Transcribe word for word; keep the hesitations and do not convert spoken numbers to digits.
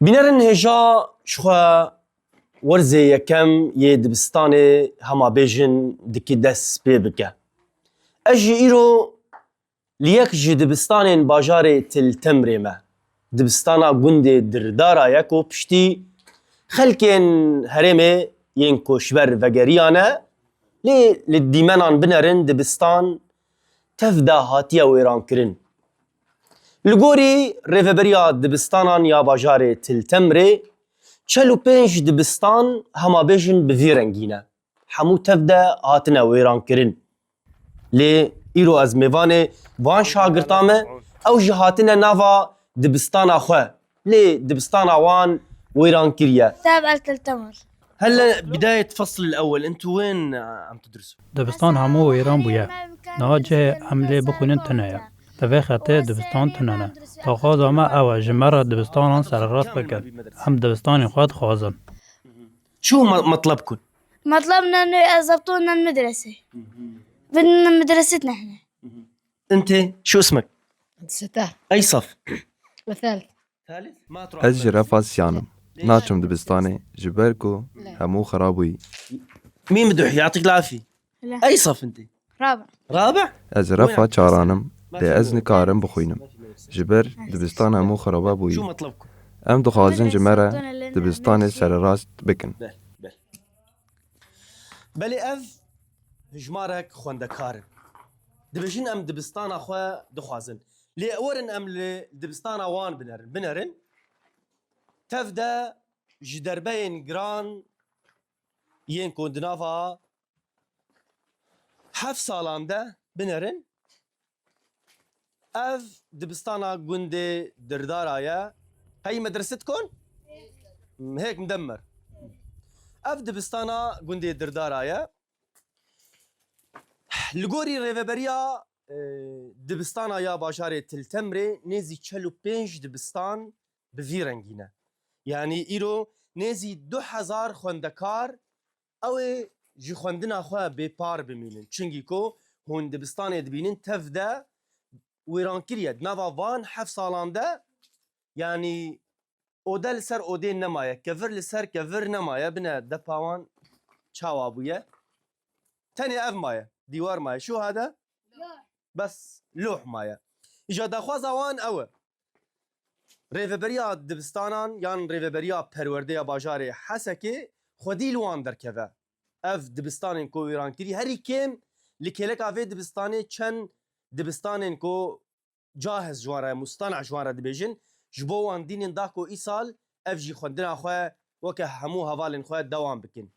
Bînerin hêja ji xwe werzê yekem yê dibistanê hema bêjin dikî dest pê bike. Ez jî îro li yek ji dibistanên bajarê Til Temrê me. Dibistana gundê Dirdara ye ku piştî xelkên herêmê yên koçber vegeriyane, lê li dîmenan binerin dibistan tev de hatiye wêrankirin. Li gorî rêveberiya dibistanan ya bajarê Til Temrê, çel û pênc dibistan hema bêjin bi vî rengî ne. Hemû tev de hatine wêrankirin. Lê îro ez mêvanê van şagirta me, ew jî hatine nava dibistana xwe. Lê dibistana wan wêran kiriye. Tev el Til Temr. Hele bidayet fasl el ewel, entu wên, e, em tudrisun? Dibistan hemû wêran bûye. Niha cihê em lê bixwînin tune ye. Li vê xetê dibistan tune ne. Daxwaza me ew e, ji me re dibistanan sererast bikin. Em dibistanên xwe dixwazin. Çu me-, metleb kun? Metleb ne, ne, ez zebton ne medrese. Bin medrese nehne. Ente, şu ismek? Sete. Ey saf? Mesel. Ez ji refa siyan im. Naçim dibistanê, ji ber ku hemû xira bûyî. Mîm duh, yatik lafi. Ey saf ente? Rabi. Rabi? Ez refa çaran im, lê ez nikarim bixwînim. Ji ber dibistan hemû xiraba bûyî. Şu metleb ku? Em dixwazin ji me re dibistanê sererast bikin. Bel, bel. Belê ev hijmarek xwendekar in. Dibêjin em dibistana xwe dixwazin. Lê werin em li dibistana wan binerin. Binerin. Tev de ji derbeyên giran yên ku di nava heft salan de binerin. Ev dibistana gundê Dirdara ye. Hey medrese dikon? Hêk mdemmer. Ev dibistana gundê Dirdara ye. Li gorî rêveberiya, e, dibistana ya bajarê Til Temrê nêzî çel û pênc dibistan bi vî rengî ne. Yanî îro nêzî du hezar xwendekar ew ê ji xwendina xwe bêpar bimînin. Çimkî ku hûn dibistanê dibînin tev de wêran kiriye. Di nava van heft salan de, yanî ode li ser odê nemaye, kevir li ser kevir nemaye, bine depa wan çawa bûye. Tenê ev maye, dîwar maye. Şu hade? Bes loh maye. Îja daxwaza wan ew e. Rêveberiya dibistanan yan rêveberiya perwerdeya bajarê Hesekê xwedî li wan derkeve. Ev dibistanên ku wêran kirî, herî kêm li kêleka vê dibistanê çend dibistanên ku cahiz ji wan re, mustana ji wan re dibêjin, ji bo wan dînin da ku îsal ev jî xwendina xwe weke hemû hevalên xwe dewam bikin.